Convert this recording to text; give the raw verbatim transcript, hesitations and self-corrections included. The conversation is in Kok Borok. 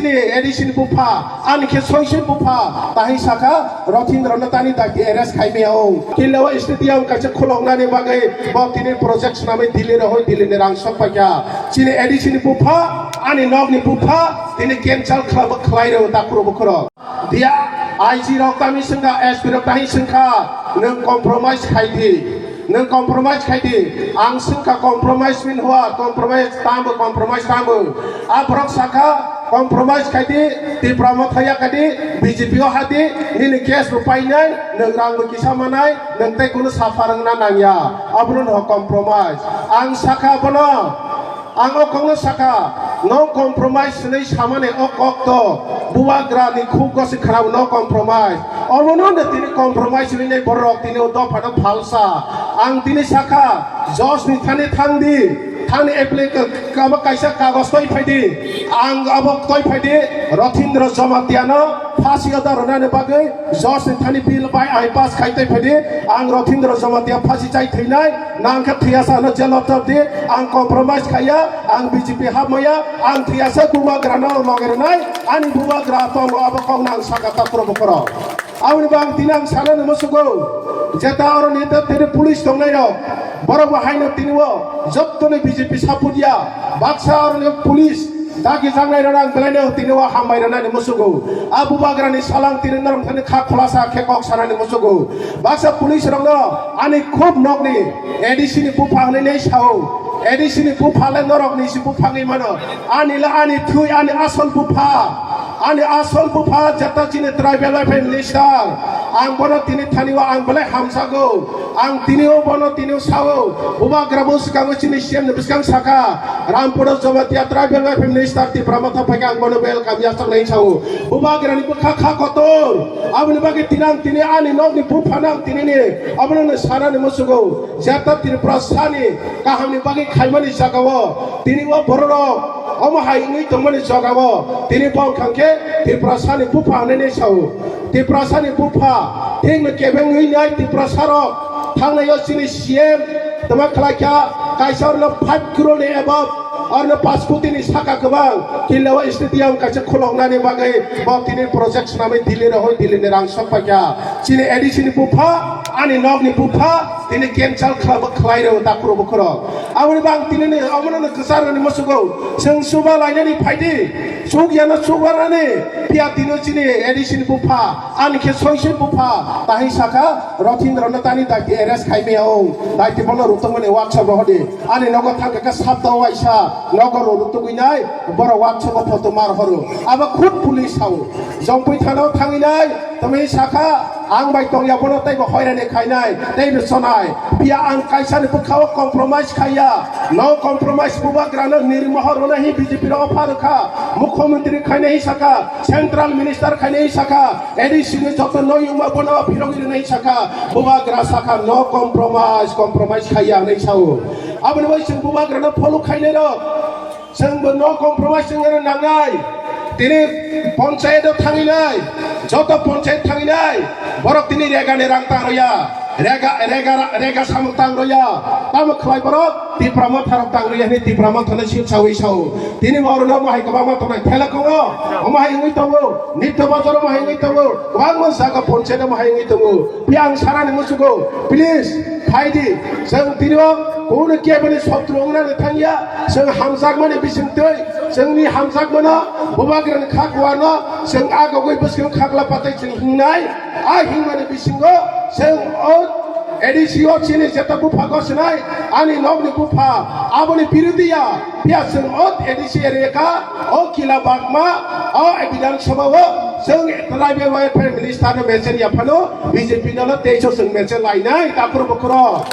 Chini A D C ni bupha, ani khe soisoi bupha, tahi sakha Rothindra no tani daki arrest khai maya o. Kilawa stadium kaisa khuloknani bagwi bo tini project swnamwi Delhi rohoi Delhi ni rang sok paikha. Chini A D C ni bupha, ani nok ni bupha, tini cancel khlai rw takro bukhro. Dia I G rok tami sengkha, S P rok tahi sengkha, nwng compromise khai di. Nwng compromise khai di. Ang sengkha compromise min hua, compromise tamo, compromise tamo. A borok sakha compromise khai di, Tipra Motha ya khai di, B J P o ha di, nini case bo painai, nwng rang bo kisa manai, nwng tei kunu safa rwngna nangya. Abono no compromise. Ang sakha bono, ang o kokno sakha, no compromise hinwi samani o kok to, bubagra ni khuk gosi khwnao no compromise. Omono no tini compromise hinwi borok tini o dopha no phalsa. Ang tini sakha, Josh ni thani thang di, thani application kaba kaisa kagos toi phai di, ang abo toi phai di, Rothindra Jamatia no phasi oda rwnani bagwi Josh ni thani bill bai ai pass khai toi phai di, ang Rothindra Jamatia phasi chai thwinai, nang khe thwiya sa no jail o thok di, ang compromise khaiya, ang B J P hapmaya, ang thwiya sa bubagra no loge rwnai, ani bubagra tongo abo kok nang saka ta pro bokoro. Aboni bang tini ang sana ni musugo, jeta oro ni ta tini police tongnai rok, borok bo haino tini o jottoni B J P support ya, baksa oro ni police dagi jangnai rok ang belai no tini o hambai rwnani musugo. A bubagra ni salang tini norok thani kha khulasa khe kok sana ni musugo. Baksa police rok no ani khub nok ni A D C ni bupha hwnwi nei sao, A D C ni bupha le norok ni si bupha wngwi mano, ani le ani thwi ani asol bupha. Ani asol bupha jeta chini tribal welfare minister. Ang bono tini thani o ang belai hamjago. Ang tini o bono tini o sao. Bubagra bo swkango chini C M ni bwskang saka. Rampudo Jamatia tribal welfare minister Tipra Motha phaikha ang bono welcome yachaknai sao. Bubagra ni bwkha kha kotor. Aboni bagwi tini ang tini ani nok ni bupha no ang tini ni. Abono no sana ni musugo. Jeta Tripura sani kaham ni bagwi khaimani jaga o. Tini o borok rok. Omo hai wngwi tongmani jagao tini bo wngkha khe Tiprasani bupha hwnwi sao. Tiprasani bupha thikno kebengwi nai Tiprasarok thangnai o chini C M twma khlai kha, kaisa orno five crore ni above, orno paanch koti ni saka kwbang, Kilawa stadium kaisa khuloknani bagwi bo tini project swnamwi Delhi rohoi Delhi ni rang sok paikha. Chini A D C ni bupha, ani nokni bupha, tini cancel khlai rw, takro bukhro. Aboni bang tini ni omono no kwchar ni musugo. Chwng chuba lainani phaidi. Chuk yano chuba rani. Phiya tino chini A D C ni bupha. Ani khe soisoi bupha. Tahi saka Rothindra no tani daiti arrest khai maya o. Daiti bono rutungmani WhatsApp rohodi. Ani nogo thangkha khe sapta waisa. Nogo ro rutugwi nai. Boro WhatsApp o photo mar horo. Abo khud police sao. Jompui thana o thangwi nai. Tamo sakha, ang bai tongya bono teibo hoirani khainai, teibo chonai. Phiya ang kaisani bwkhao compromise khaiya. No compromise bubagrano nirmohor rwna hi B J P rok opha rwkha. Mukhyamantri khainai hi sakha, central minister khainai hi sakha, A D C ni joto noi wngma bono phirogwi rwnai hi sakha. Bubagra sakha no compromise, compromise khaiya hwnwi sao. Aboni bai chwng bubagrano follow khainai rok. Chwngbo no compromise wngna nangnai. Tini ponchayat o thanginai, joto ponchayat thanginai, borok tini rega ni rang tang roya, rega, rega, rega samung tang roya. Tamo khlai borok Tipra Motha rok tang roya hini Tipra Motha no sip sawi sao. Tini oro no mohai kwbangma tongnai thela kongo, omo hai wngwi tongo, nitto bojor omo hai wngwi tongo, kwbangma jaga ponchayat omo hai wngwi tongo. Phiya ang sarani musugo, please, phaidi, chwng tini o kunu keboni sotru wngnani thangya, chwng hamjakmani bisingtwi, chwngni hamjakmano bubagrani khakuano, chwng agogwi bwskango khakla patai chwng hingnai, a hingmani bisingo chwng o A D C o chini jeta bupha gosnai, ani nokni bupha, aboni birudiya, Phiya chwng o A D C area kha, o Kila Bagma, o Bidhan Sabha o chwng Tribal Welfare Minister no mention ya phano B J P no teiso chwng mention lainai, takhro bukhro.